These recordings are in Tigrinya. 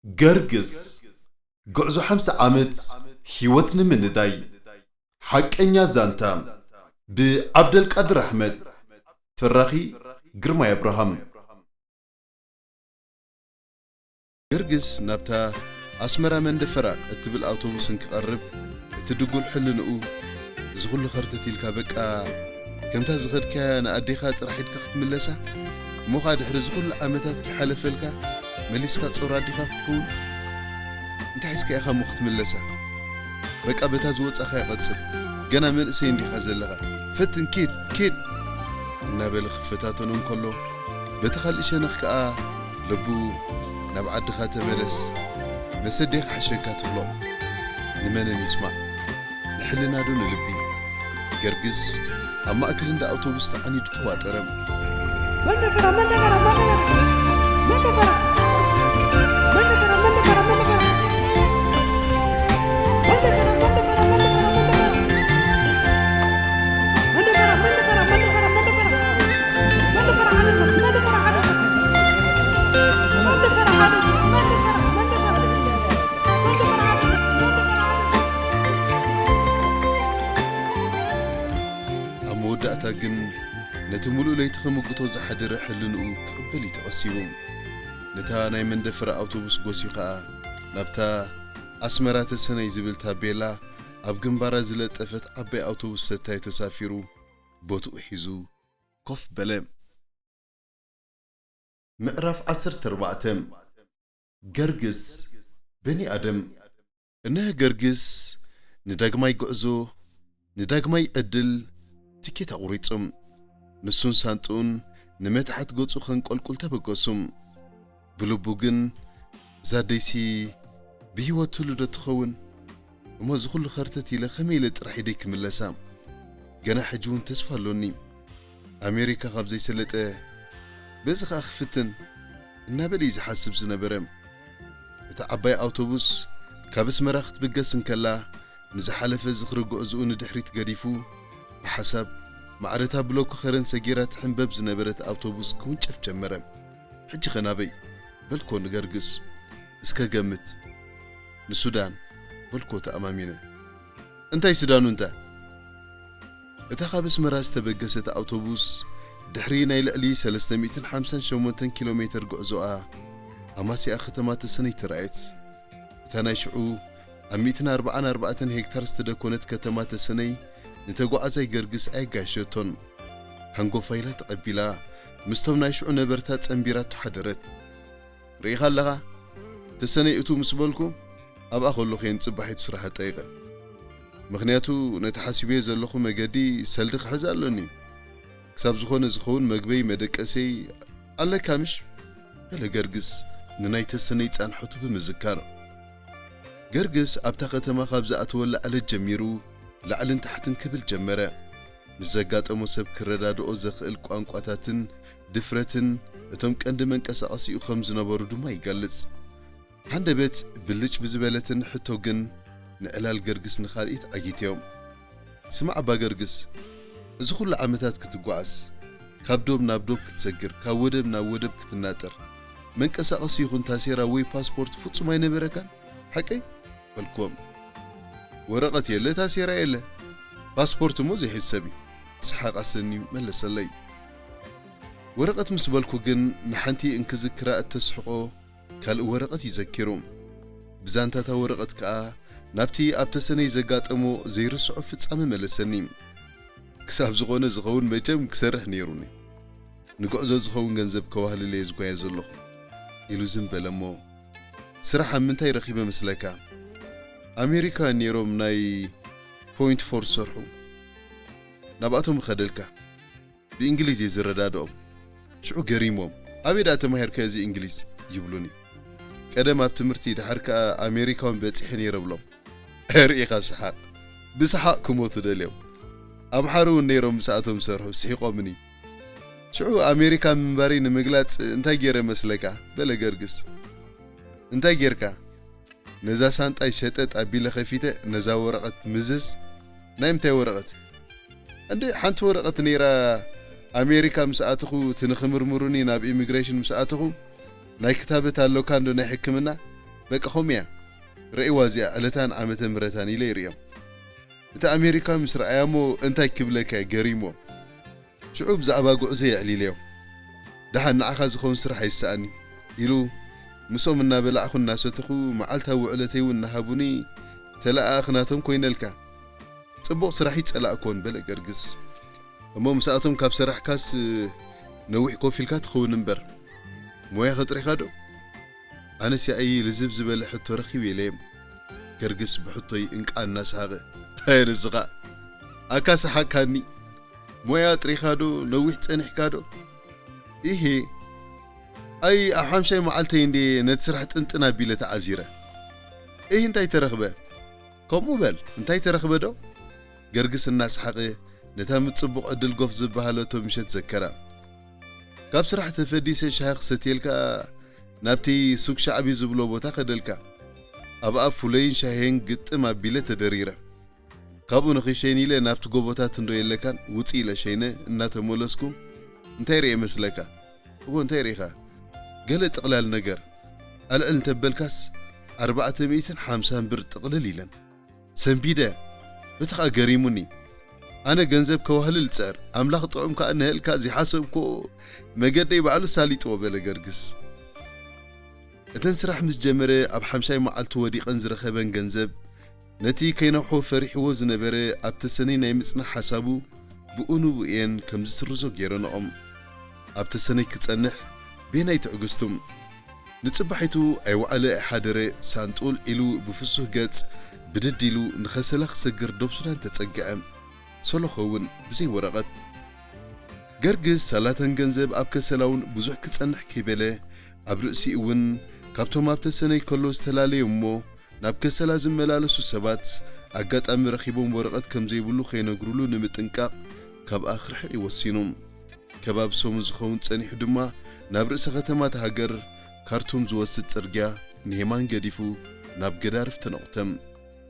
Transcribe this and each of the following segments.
ገርግስ፣ ጉዕዞ ሓምሳ ዓመት ህይወት ንምንዳይ። ሓቀኛ ዛንታ፣ ብዓብደልቃድር ኣሕመድ። ተራኺ፣ ግርማይ ኣብርሃም። ገርግስ ናብታ ኣስመራ መንደፈራ እትብል ኣውቶቡስ እንክቐርብ፣ እቲ ድጉል ሕልንኡ፣ "እዚ ኩሉ ኸርተት ኢልካ፣ በቃ፣ ከምታ ዝኸድካያ ንኣዴኻ ጥራሕ ኢድካ ክትምለሳ? እሞ ኸኣ ድሕሪ እዚ ኩሉ ዓመታት ከይሓለፈልካ፣ መሊስካ ጾር ኣዴኻ ክትከውን? እንታይ ሒዝካ ኢኻ እሞ ክትምለሳ? በቃ፣ በታ ዝወጻኻያ ቀጽል። ገና መንእሰይ እንዲኻ ዘለኻ። ፈትን፣ ኪድ፣ ኪድ!" እናበለ ክፈታተኖ እንከሎ፣ በቲ ካልእ ሸነኽ ከኣ፣ "ለቡ፣ ናብ ዓድኻ ተመለስ፣ መሰዴ ክሓሸካ" ትብሎ። ንመነን ይስማዕ? ንሕልና ዶ ንልቢ? ገርግስ ኣብ ማእከል እንዳ ኣውቶቡስ ተዓኒዱ ተዋጠረ። ኣብ መወዳእታ ግን፣ ነቲ ምሉእ ለይቲ ክምግቶ ዝሓደረ ሕልንኡ ክቕበል እዩ ተቐሲቡ። ነታ ናይ መንደፈራ ኣውቶቡስ ጎስዩ ኸኣ፣ ናብታ ኣስመራ ተሰነይ ዝብል ታቤላ ኣብ ግንባራ ዝለጠፈት ዓባይ ኣውቶቡስ ሰታይ ተሳፊሩ፣ ቦትኡ ሒዙ ኮፍ በለ። ምዕራፍ ዓሰርተ ኣርባዕተ። ገርግስ፣ በኒ ኣደም። እነሀ ገርግስ ንዳግማይ ጉዕዞ፣ ንዳግማይ ዕድል ትኬት ኣቑሪጹ። ንሱን ሳንጥኡን ንመታሕት ገጹ ከንቆልቁል ተበገሱ። ብልቡ ግን፣ "እዛ ኣደይሲ ብህይወት ትህሉ ዶ ትኸውን? እሞ እዚ ኩሉ ኸርተት ኢለ ከመይ ኢለ ጥራሕ ኢደይ ክምለሳ? ገና ሕጂ እውን ተስፋ ኣሎኒ። ኣሜሪካ ካብ ዘይሰለጠ፣ በዚ ኸኣ ክፍትን" እናበለ እዩ ዝሓስብ ዝነበረ። እታ ዓባይ ኣውቶቡስ ካብ ኣስመራ ክትብገስ እንከላ፣ ንዝሓለፈ ዝኽሪ ጉዕዞኡ ንድሕሪት ገዲፉ፣ ብሓሳብ ማዕረታ ብሎኮ ኸረን ሰጊራ ትሕንበብ ዝነበረት ኣውቶቡስ ክውንጨፍ ጀመረ። "ሕጂ ኸ ናበይ?" በልኮ ንገርግስ። "እስከ ገምት። ንሱዳን" በልኮ ተኣማሚነ። "እንታይ ሱዳኑ እንተ?" እታ ካብ ኣስመራ ዝተበገሰት ኣውቶቡስ፣ ድሕሪ ናይ ልዕሊ ሰለስተ ሚእትን ሓምሳን ሸሞንተን ኪሎ ሜተር ጉዕዞኣ፣ ኣማሲኣ ከተማ ተሰነይ ተራእየት። እታ ናይ ሽዑ ኣብ ሚእትን ኣርባዓን ኣርባዕተን ሄክታር ዝተደኮነት ከተማ ተሰነይ፣ ንተጓዓዛይ ገርግስ ኣየጋየሸቶን። ሃንጎፋ ኢላ ተቐቢላ፣ ምስቶም ናይ ሽዑ ነበርታ ጸንቢራቶ ሓደረት። "ርኢኻ ኣለኻ? ተሰነይ እቱ ምስ በልኩ፣ ኣብኣ ከለኹ እየን ጽባሒቱ ስራሕ ኣጣይቐ። ምኽንያቱ፣ ነቲ ሓሲበዮ ዘለኹ መገዲ ሰልዲ ክሕዝ ኣሎኒ። ክሳብ ዝኾነ ዝኸውን መግበይ መደቀሰይ ኣለካ ምሽ?" በለ ገርግስ፣ ንናይ ተሰነይ ጻንሖቱ ብምዝካር። ገርግስ ኣብታ ከተማ ካብ ዝኣተወላ ዕለት ጀሚሩ፣ ላዕልን ታሕትን ክብል ጀመረ። ምስ ዘጋጠሞ ሰብ ክረዳድኦ ዘኽእል ቋንቋታትን ድፍረትን እቶም ቀንዲ መንቀሳቐሲኡ ከም ዝነበሩ ድማ ይገልጽ። ሃንደበት ብልጭ ብዝበለትን ሕቶ ግን፣ ንዕላል ገርግስ ንኻልኢት ዓጊትዮም። "ስማዕ ኣባ ገርግስ፣ እዚ ኩሉ ዓመታት ክትጓዓዝ፣ ካብ ዶብ ናብ ዶብ ክትሰግር፣ ካብ ወደብ ናብ ወደብ ክትናጠር፣ መንቀሳቐሲ ይኹን ታሴራ ወይ ፓስፖርት ፍጹም ኣይነበረካን፣ ሓቀይ?" በልክዎም። "ወረቐት የለ፣ ታሴራ የለ፣ ፓስፖርት እሞ ዘይሕሰብ እዩ" ብሰሓቕ ኣሰንዩ መለሰለይ። ወረቐት ምስ በልኩ ግን፣ ንሓንቲ እንክዝክራ እተስሕቆ ካልእ ወረቐት እዩ ዘኪሩ። ብዛንታታ ወረቐት ከኣ ናብቲ ኣብ ተሰነይ ዘጋጠሞ ዘይርስዖ ፍጻመ መለሰኒ። "ክሳብ ዝኾነ ዝኸውን መቸም ክሰርሕ ነይሩኒ። ንጉዕዞ ዝኸውን ገንዘብ ከዋህልለየ ዝጓየ ዘለኹ" ኢሉ ዝም በለ እሞ፣ "ስራሕ ኣብ ምንታይ ረኺበ መስለካ? ኣሜሪካውያን ነይሮም ናይ ፖይንት ፎር ዝሰርሑ። ናብኣቶም እኸደልካ። ብእንግሊዝ እየ ዝረዳድኦም። ሽዑ ገሪሞም፣ 'ኣበይ ደኣ ተማሂርካዮ እዚ እንግሊዝ?' ይብሉኒ። ቀደም ኣብ ትምህርቲ፣ ድሓር ከኣ ኣሜሪካውን በጺሐ ነይረ" ብሎም። ርኢኻ ሰሓቕ። ብሰሓቕ ክሞቱ ደልዮም። ኣምሓሩ እውን ነይሮም ምስኣቶም ዝሰርሑ፣ ስሒቖምኒ። ሽዑ ኣሜሪካ ምንባረይ ንምግላጽ እንታይ ገይረ መስለካ? በለ ገርግስ። እንታይ ጌርካ? ነዛ ሳንጣይ ሸጠጥ ኣቢለ ከፊተ ነዛ ወረቐት ምዝዝ። ናይ ምንታይ ወረቐት? እንዴ፣ ሓንቲ ወረቐት ነይራ፣ ኣሜሪካ ምስ ኣተኹ፣ እቲ ንኽምርምሩኒ ናብ ኢሚግሬሽን ምስ ኣተኹ፣ ናይ ክታበት ኣሎካ እንዶ ናይ ሕክምና? በቃ ኸምኡ እያ። ርእይዋ እዚኣ ዕለታን ዓመተ ምህረታን ኢለ ይርእዮም። እቲ ኣሜሪካ ምስ ረኣያ እሞ እንታይ ክብለካ እዩ ገሪሞ። ሽዑ ብዛዕባ ጉዕዞ የዕሊለዮ። ደሓን ንዓኻ ዝኸውን ስራሕ ኣይሰኣኒ ኢሉ ምስኦም እናበላዕኹ እናሰተኹ መዓልታዊ ውዕለተይ እውን እናሃቡኒ ተለኣኣኽ ናቶም ኮይነልካ። ጽቡቕ ስራሕ ይጸላእኮን በለ ገርግስ። እሞ ምስኣቶም ካብ ሰራሕካስ ነዊሕ ኮፍ ኢልካ ትኸውን እምበር ሞያ ኸጥሪኻ ዶ? ኣነስ ያኢ ልዝብ ዝበለ ሕቶ ረኺብ ኢለዮም። ገርግስ ብሕቶይ እንቃ እናሰሓቐ ኣየ ንስኻ ኣካ ሰሓቅካኒ። ሞያ ጥሪኻ ዶ ነዊሕ ጸኒሕካ ዶ? ኢሂ ኣይ ኣብ ሓምሻይ መዓልተይ እንዴ ነቲ ስራሕ ጥንጥን ኣቢለ ተዓዚረ። ኢሂ እንታይ ተረኽበ? ከምኡ በል እንታይ ተረኽበ ዶ? ገርግስ እናሰሓቐ ነታ ምጽቡቕ ዕድል ጎፍ ዝበሃለቶ ምሸት ዘከራ። ካብ ስራሕ ተፈዲሰ ሻሂ ክሰትየልካ ናብቲ ሱቅ ሻዕቢ ዝብሎ ቦታ ከደልካ። ኣብኣ ፍሎይን ሻሂን ግጥም ኣቢለ ተደሪረ። ካብኡ ንኽሸይን ኢለ ናብቲ ጎቦታት እንዶ የለካን ውጽእ ኢለ ሸይነ እናተመለስኩ እንታይ ርኤ መስለካ? እዎ እንታይ ርኢኻ? ገለ ጥቕላል ነገር ኣልዕል እንተበልካስ ኣርባዕተ ሚእትን ሓምሳን ብር ጥቕልል ኢለን። ሰንቢደ። በቲ ኸኣ ገሪሙኒ። ኣነ ገንዘብ ከዋህልል እጽዕር፣ ኣምላኽ ጥዑም ከኣ ንህልካ ዘይሓሰብክዎ መገደይ ባዕሉ ሳሊጥዎ በለ ገርግስ። እተን ስራሕ ምስ ጀመረ ኣብ ሓምሻይ መዓልቱ ወዲቐን ዝረኸበን ገንዘብ ነቲ ከይነውሖ ፈሪሕዎ ዝነበረ ኣብ ተሰነይ ናይ ምጽናሕ ሓሳቡ ብኡ ንብኡ እየን ከም ዝስርዞ ገይረንኦም። ኣብ ተሰነይ ክጸንሕ ቤናይ ትዕግስቱ። ንጽባሒቱ ኣይወዓለ ኣይሓደረ ሳንጡል ኢሉ ብፍሱህ ገጽ ብድድ ኢሉ ንኸሰላ ክሰግር ዶብ ሱዳን ተጸግዐ። ሶሎኸ እውን ብዘይ ወረቐት። ገርግስ ሳላተን ገንዘብ ኣብ ከሰላ እውን ብዙሕ ክጸንሕ ከይበለ ኣብ ርእሲኡ እውን ካብቶም ኣብ ተሰነይ ከሎ ዝተፈላለየ እሞ ናብ ከሰላ ዝመላለሱ ሰባት ኣጋጣሚ ረኺቦም ወረቐት ከም ዘይብሉ ከይነግሩሉ ንምጥንቃቕ ካብኣ ክርሕቕ እዩ ወሲኑ። ከባቢ ሰሙን ዝኸውን ጸኒሑ ድማ ናብ ርእሰ ከተማ እታ ሃገር ካርቱም ዝወስድ ጽርግያ ንየማን ገዲፉ ናብ ገዳርፍ ተነቑተ።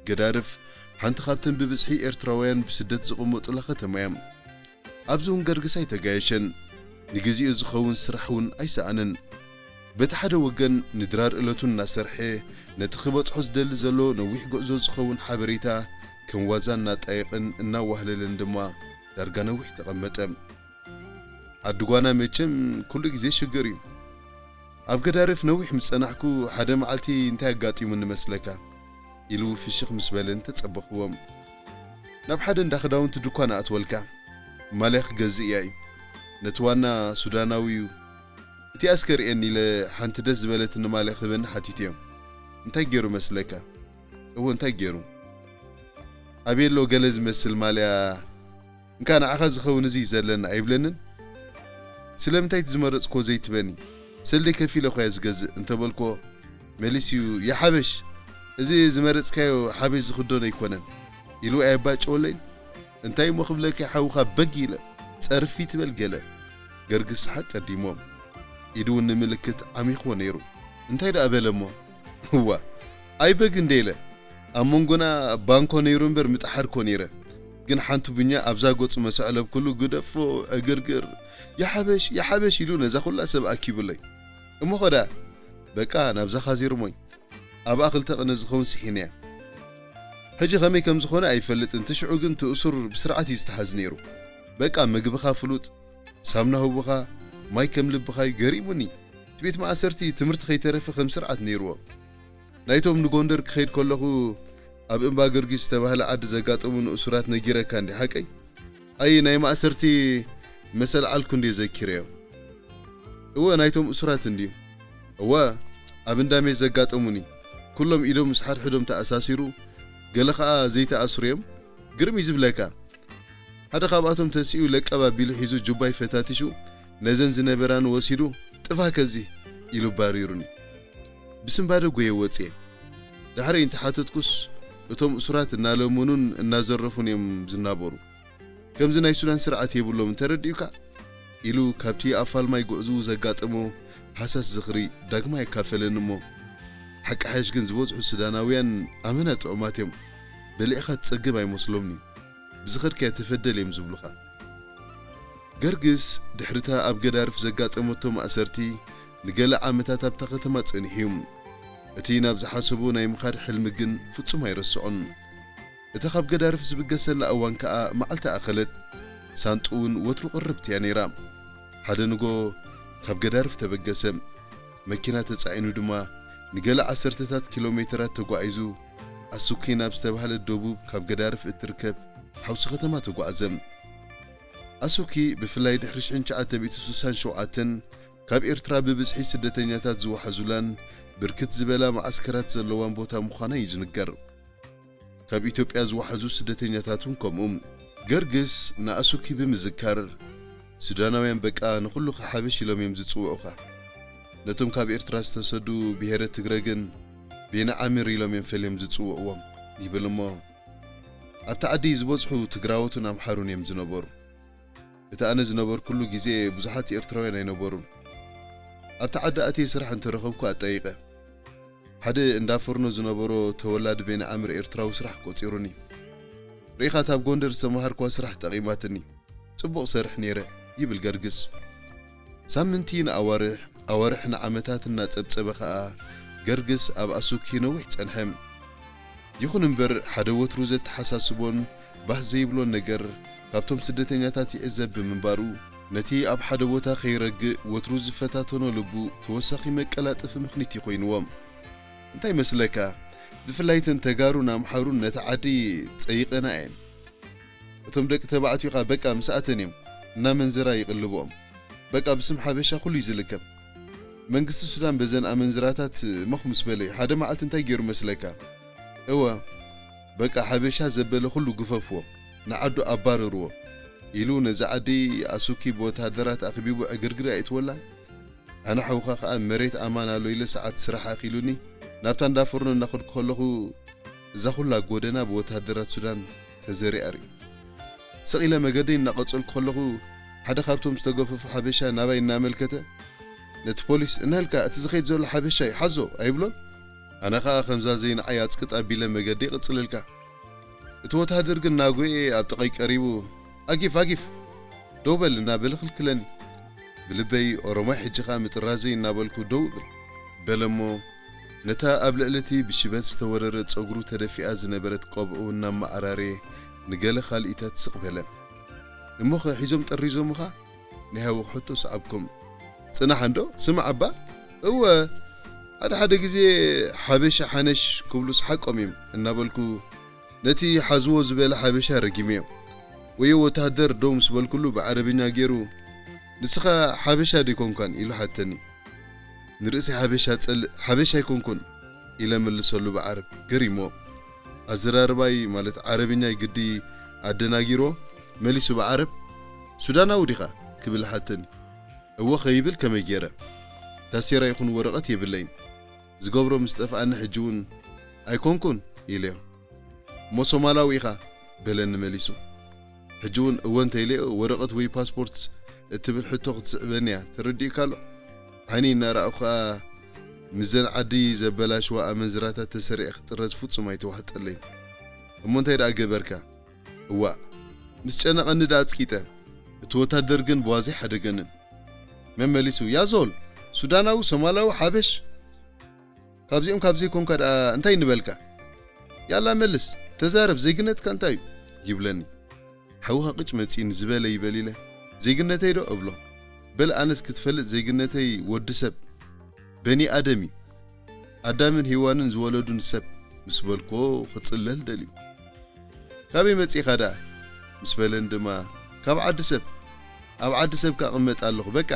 ገዳርፍ ሓንቲ ካብተን ብብዝሒ ኤርትራውያን ብስደት ዝቕመጡላ ከተማ እያ። ኣብዚ እውን ገርግስ ኣይተጋየሸን። ንግዜኡ ዝኸውን ስራሕ እውን ኣይሰኣነን። በቲ ሓደ ወገን ንድራር እለቱ እናሰርሐ ነቲ ክበጽሖ ዝደሊ ዘሎ ነዊሕ ጉዕዞ ዝኸውን ሓበሬታ ከም ዋዛ እናጣየቕን እናዋህለለን ድማ ዳርጋ ነዊሕ ተቐመጠ። ዓዲ ጓና መቸም ኩሉ ግዜ ሽግር እዩ። ኣብ ገዳርፍ ነዊሕ ምስ ጸናሕኩ ሓደ መዓልቲ እንታይ ኣጋጢሙኒ መስለካ? ኢሉ ፍሽኽ ምስ በለን ተጸበኽዎም። ናብ ሓደ እንዳ ክዳውንቲ ድኳን ኣእትወልካ። ማልያ ክገዝእ እያ እዩ። ነቲ ዋና ሱዳናዊ እዩ። እቲኣስ ከርእየኒ ኢለ ሓንቲ ደስ ዝበለትኒ ማልያ ክህበኒ ሓቲተዮ። እንታይ ገይሩ መስለካ? እዎ እንታይ ገይሩ? ኣቤሎ ገለ ዝመስል ማልያ እንካ ንዓኻ ዝኸውን እዚ እዩ ዘለና ኣይብለንን? ስለምንታይ እቲ ዝመረጽክዎ ዘይትበኒ? ሰልደይ ከፊለ እኮ እየ ዝገዝእ እንተበልክዎ መሊሱ እዩ፣ "ያ ሓበሽ፣ እዚ ዝመረጽካዮ ሓበሽ ዝኽደኖ ኣይኮነን" ኢሉ ኣየባጨወለይን? እንታይ እሞ ክብለካ ሓውኻ በግ ኢለ ጸርፊ ትበል ገለ። ገርግስ ሰሓቅ ቀዲሞ ኢዱ እውን ንምልክት ዓሚኽዎ ነይሩ። እንታይ ደኣ በለ እሞ? እዋ ኣይ በግ እንደ ኢለ ኣብ መንጎና ባንኮ ነይሩ እምበር ምጥሓር ኮ ነይረ። ግን ሓንቲ ቡኛ ኣብዛ ገጹ መሰዕለብ ኩሉ ግደፎ ዕግርግር፣ "ይሓበሽ ይሓበሽ" ኢሉ ነዛ ኩላ ሰብ ኣኪቡለይ። እሞ ኸዳ በቃ ናብዛ ካዚርሞይ ኣብኣ ክልተ ቅነ ዝኸውን ስሒነያ። ሕጂ ከመይ ከም ዝኾነ ኣይፈልጥን፣ ትሽዑ ግን ትእሱር ብስርዓት እዩ ዝተሓዝ ነይሩ። በቃ ምግብኻ ፍሉጥ፣ ሳምና ህቡኻ፣ ማይ ከም ልብኻ እዩ። ገሪሙኒ። እቲ ቤት ማእሰርቲ ትምህርቲ ከይተረፈ ከም ስርዓት ነይርዎ። ናይቶም ንጎንደር ክኸይድ ከለኹ ኣብ እምባ ጊዮርጊስ ዝተባህለ ዓዲ ዘጋጠሙ ንእሱራት ነጊረካ እንዲ ሓቀይ? ኣይ ናይ ማእሰርቲ መሰል ዓልኩ እንዲ ዘኪረዮ። እወ ናይቶም እሱራት እንድዩ። እወ ኣብ እንዳሜ ዘጋጠሙኒ ኩሎም ኢዶም ምስ ሓድሕዶም ተኣሳሲሩ ገለ ኸኣ ዘይተኣስሩ እዮም። ግርም እዩ ዝብለካ። ሓደ ካብኣቶም ተሲኡ ለቀብ ኣቢሉ ሒዙ ጁባይ ፈታቲሹ ነዘን ዝነበራኒ ወሲዱ፣ "ጥፋ ከዚ" ኢሉ ባሪሩኒ። ብስንባደ ጎየ ወጽየ። ዳሕረይ እንተሓተትኩስ እቶም እሱራት እናለመኑን እናዘረፉን እዮም ዝናበሩ። ከምዚ ናይ ሱዳን ስርዓት የብሎምን ተረዲኡካ? ኢሉ ካብቲ ኣብ ፋልማይ ጉዕዝኡ ዘጋጠሞ ሃሳስ ዝኽሪ ዳግማይ ኣካፈለኒ እሞ፣ ሓቂ ሓይሽ ግን ዝበዝሑ ሱዳናውያን ኣመና ጥዑማት እዮም። በሊዕኻ ትጸግብ ኣይመስሎምን እዩ። ብዝኸድካዮ ተፈደል እዮም ዝብሉኻ። ገርግስ ድሕሪታ ኣብ ገዳርፍ ዘጋጠመቶ ማእሰርቲ ንገለ ዓመታት ኣብታ ከተማ ጸኒሑ እዩ። እቲ ናብ ዝሓሰቦ ናይ ምኻድ ሕልሚ ግን ፍጹም ኣይረስዖን። እታ ካብ ገዳርፍ ዝብገሰላ እዋን ከኣ መዓልቲ ኣኸለት። ሳንጡ እውን ወትሩ ቅርብቲ እያ ነይራ። ሓደ ንጎ ካብ ገዳርፍ ተበገሰ። መኪና ተጻዒኑ ድማ ንገለ ዓሰርተታት ኪሎ ሜተራት ተጓዒዙ ኣሱኪ ናብ ዝተባህለት ደቡብ ካብ ገዳርፍ እትርከብ ሓውሲ ከተማ ተጓዕዘ። ኣሱኪ ብፍላይ ድሕሪ ሽሕን ትሽዓተ ሚእትን ስሳን ሸውዓተን ካብ ኤርትራ ብብዝሒ ስደተኛታት ዝወሓዙላን ብርክት ዝበላ መዓስከራት ዘለዋን ቦታ ምዃና እዩ ዝንገር። ካብ ኢትዮጵያ ዝወሓዙ ስደተኛታት እውን ከምኡ። ገርግስ ንኣሱኪ ብምዝካር፣ ሱዳናውያን በቃ ንኹሉ ሓበሽ ኢሎም እዮም ዝጽውዑኻ። ነቶም ካብ ኤርትራ ዝተሰዱ ብሄረ ትግረ ግን ቤነ ዓምር ኢሎም እዮም ፈልዮም ዝጽውዕዎም ይብል እሞ፣ ኣብቲ ዓዲ ዝበዝሑ ትግራዎትን ኣምሓሩን እዮም ዝነበሩ። እቲ ኣነ ዝነበርኩሉ ግዜ ብዙሓት ኤርትራውያን ኣይነበሩን። ኣብቲ ዓዲ ኣትየ ስራሕ እንተረኸብኩ ኣጣይቐ። ሓደ እንዳ ፍርኖ ዝነበሮ ተወላዲ ቤነ ዓምር ኤርትራዊ ስራሕ ቆጺሩኒ። ርኢኻ፣ እታ ኣብ ጎንደር ዝተመሃርኳ ስራሕ ጠቒማትኒ። ጽቡቕ ሰርሕ ነይረ ይብል ገርግስ። ሳምንቲ ንኣዋርሕ፣ ኣዋርሕ ንዓመታት እናጸብጸበ ኸኣ ገርግስ ኣብ ኣሱኪ ነዊሕ ጸንሐ። ይኹን እምበር ሓደ ወትሩ ዘተሓሳስቦን ባህ ዘይብሎን ነገር ካብቶም ስደተኛታት ይዕዘብ ብምንባሩ፣ ነቲ ኣብ ሓደ ቦታ ከይረግእ ወትሩ ዝፈታተኖ ልቡ ተወሳኺ መቀላጠፊ ምኽኒት ይኾይንዎ። እንታይ መስለካ? ብፍላይ እተን ተጋሩን ኣምሓሩን ነቲ ዓዲ ጸይቐና እየን። እቶም ደቂ ተባዕትዮ ኸኣ በቃ ምስኣተን እዮም እናመንዘራ ይቕልብኦም። በቃ ብስም ሓበሻ ኩሉ እዩ ዝልከም። መንግስቲ ሱዳን በዘን ኣመንዝራታት መኽ ምስ በለ ሓደ መዓልቲ እንታይ ገይሩ መስለካ? እወ፣ በቃ ሓበሻ ዘበለ ኩሉ ግፈፍዎ፣ ንዓዱ ኣባርርዎ ኢሉ ነዚ ዓዲ ኣሱኪ ብወተሃደራት ኣኽቢቡ ዕግርግር ኣእትወላን። ኣነ ሓውኻ ኸኣ መሬት ኣማን ኣሎ ኢለ ሰዓት ስራሕ ኣኺሉኒ ናብታ እንዳ ፍርኖ እናኸድኩ ከለኹ እዛ ኩላ ጎደና ብወተሃደራት ሱዳን ተዘሪኣ ርእዩ። ስቕ ኢለ መገደይ እናቐጸልኩ ከለኹ ሓደ ካብቶም ዝተገፈፉ ሓበሻ ናባይ እናመልከተ ነቲ ፖሊስ እንሀልካ እቲ ዝኸይድ ዘሎ ሓበሻ እዩ ሓዞ ኣይብሎን። ኣነ ኸኣ ከምዛ ዘይንዓይ ኣጽቅጥ ኣቢለ መገደይ ይቕጽልልካ። እቲ ወተሃደር ግን ናጎኤ ኣብ ጥቐይ ቀሪቡ ኣጊፍ ኣጊፍ ደው በል እናበለ ክልክለኒ። ብልበይ ኦሮማይ ሕጂ ኸኣ ምጥራዘይ እናበልኩ ደው እብል በለ እሞ ነታ ኣብ ልዕሊ እቲ ብሽበት ዝተወረረ ጸጉሩ ተደፊኣ ዝነበረት ቆብዑ እናመዓራረየ ንገለ ካልኢታት ስቕ በለ። እሞኸ ሒዞም ጠሪዞምኻ? ናይ ሃወኽ ሕቶ ሰዓብኩም። ጽናሕ እንዶ ስማዕ እባ። እወ፣ ሓደ ሓደ ግዜ ሓበሻ ሓነሽ ክብሉስ ሓቆም እዮም እናበልኩ ነቲ ሓዝዎ ዝበለ ሓበሻ ረጊመዮ። ወዮ ወተሃደር ደው ምስ በልኩሉ ብዓረብኛ ገይሩ ንስኻ ሓበሻ ደይኮንካን ኢሉ ሓተኒ። ንርእሰይ ሓበሻ ጸልእ ሓበሻ ኣይኮንኩን ኢለ መልሰሉ ብዓረብ። ገሪሞ ኣዘራርባይ ማለት ዓረብኛይ ግዲ ኣደናጊርዎ መሊሱ ብዓረብ ሱዳናዊ ዲኻ ክብል ሓተኒ። እወ ኸይብል ከመይ ገይረ? ታሴራ ይኹን ወረቐት የብለይን። ዝገብሮ ምስ ጠፍኣኒ ሕጂ እውን ኣይኮንኩን ኢለዮ። እሞ ሶማላዊ ኢኻ በለኒ መሊሱ። ሕጂ እውን እወ እንተኢለዮ ወረቐት ወይ ፓስፖርት እትብል ሕቶ ክትስዕበኒ እያ። ተረዲእካ ኣሎ? ዓይኒ እናረኣኹ ኸኣ ምስዘን ዓዲ ዘበላሽዋ ኣመንዝራታት ተሰሪዐ ክጥረዝ ፍጹም ኣይተዋሕጠለይን። እሞ እንታይ ደኣ ገበርካ? እዋእ፣ ምስ ጨነቐኒ ደኣ ኣጽቂጠ። እቲ ወታደር ግን ብዋዛ ኣይሓደገንን። መመሊሱ፣ ያዞል፣ ሱዳናዊ፣ ሶማላዊ፣ ሓበሽ፣ ካብዚኦም ካብ ዘይኮንካ ደኣ እንታይ ንበልካ? ያላ መልስ፣ ተዛረብ፣ ዜግነትካ እንታይ እዩ? ይብለኒ። ሓውኻ ቅጭ መጺእኒ ዝበለ ይበል ኢለ ዜግነተይ ዶ እብሎ? በል ኣነስ ክትፈልጥ ዜግነተይ ወዲ ሰብ፣ በኒ ኣደም እዩ። ኣዳምን ሄዋንን ዝወለዱን ሰብ ምስ በልክዎ ክጽለል ደልዩ። ካበይ መጺእኻ ደኣ? ምስ በለኒ ድማ ካብ ዓዲ ሰብ። ኣብ ዓዲ ሰብ ከኣ እቕመጥ ኣለኹ በቃ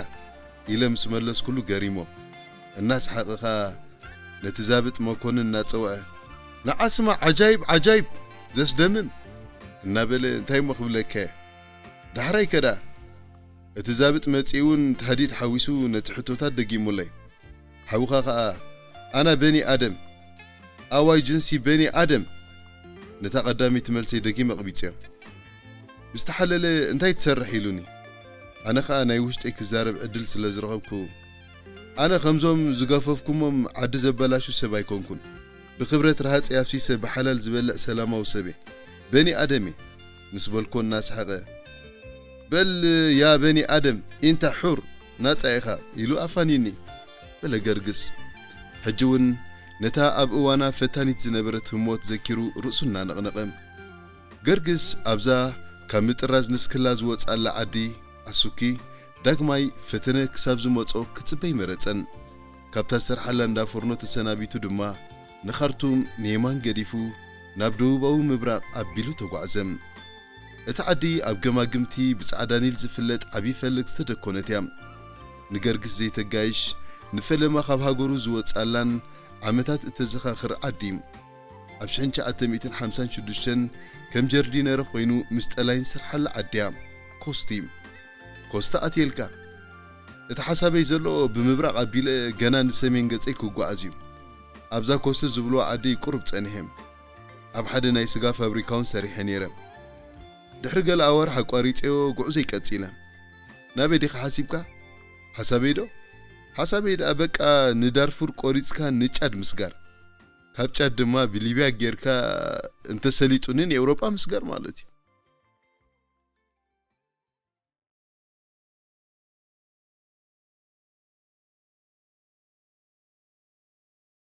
ኢለ ምስ መለስኩሉ ገሪሞ እናሰሓቐ ኸኣ ነቲ ዛብጥ መኮንን እናጸውዐ፣ ንዓ ስማ ዓጃይብ ዓጃይብ ዘስደምም እናበለ እንታይ እሞ ክብለካ እየ። ዳሕራይ ከ ደኣ እቲ ዛብጥ መጺኡ እውን ታህዲድ ሓዊሱ ነቲ ሕቶታት ደጊሙለይ። ሓውኻ ኸኣ ኣና በኒ ኣደም፣ ኣዋይ ጅንሲ በኒ ኣደም። ነታ ቀዳመይቲ መልሰይ ደጊመ ኣቕቢጸዮ። ምስ ተሓለለ እንታይ ትሰርሕ ኢሉኒ። ኣነ ኸኣ ናይ ውሽጠይ ክዛረብ ዕድል ስለ ዝረኸብኩ ኣነ ከምዞም ዝገፈፍኩሞም ዓዲ ዘበላሹ ሰብ ኣይኮንኩን። ብኽብረት ረሃጸይ ኣፍሲሰ ብሓላል ዝበልዕ ሰላማዊ ሰብ እየ። በኒ ኣደም እየ ምስ በልኮ እናሰሓቐ በል ያ በኒ ኣደም ኢንታ ሑር ናጻ ኢኻ ኢሉ ኣፋንዩኒ። በለ ገርግስ። ሕጂ እውን ነታ ኣብ እዋና ፈታኒት ዝነበረት ህሞት ዘኪሩ ርእሱ እናነቕነቐ። ገርግስ ኣብዛ ካብ ምጥራዝ ንስክላ ዝወጻላ ዓዲ ኣሱኪ ዳግማይ ፈተነ ክሳብ ዝመጾ ክጽበ ኣይመረጸን። ካብታ ዝሰርሓላ እንዳ ፎርኖ ተሰናቢቱ ድማ ንኻርቱም ንየማን ገዲፉ ናብ ደቡባዊ ምብራቕ ኣቢሉ ተጓዕዘ። እታ ዓዲ ኣብ ገማግምቲ ብጻዕዳ ኒል ዝፍለጥ ዓቢ ፈለግ ዝተደኮነት እያ። ንገርግስ ዘይተጋይሽ ንፈለማ ካብ ሃገሩ ዝወጻላን ዓመታት እተዘኻኽር ዓዲ። ኣብ ሽሕን ትሽዓተ ሚእትን ሓምሳን ሽዱሽተን ከም ጀርዲነረ ኮይኑ ምስ ጠላይን ዝሰርሓላ ዓዲ እያ። ኮስቲ ኮስታ ኣትየልካ። እቲ ሓሳበይ ዘሎ ብምብራቕ ኣቢለ ገና ንሰሜን ገጸይ ክጓዓዝ እዩ። ኣብዛ ኮስቲ ዝብልዋ ዓዲ ቁሩብ ጸኒሐ ኣብ ሓደ ናይ ስጋ ፋብሪካ እውን ሰሪሐ ነይረ። ድሕሪ ገለ ኣዋርሕ ኣቋሪጸዮ ጉዕዞይ ቀጺለ። ናበይ ዲኻ ሓሲብካ? ሓሳበይ ዶ? ሓሳበይ ደኣ በቃ ንዳርፉር ቆሪጽካ ንጫድ ምስጋር። ካብ ጫድ ድማ ብሊብያ ጌርካ እንተሰሊጡኒ ንኤውሮጳ ምስጋር ማለት እዩ።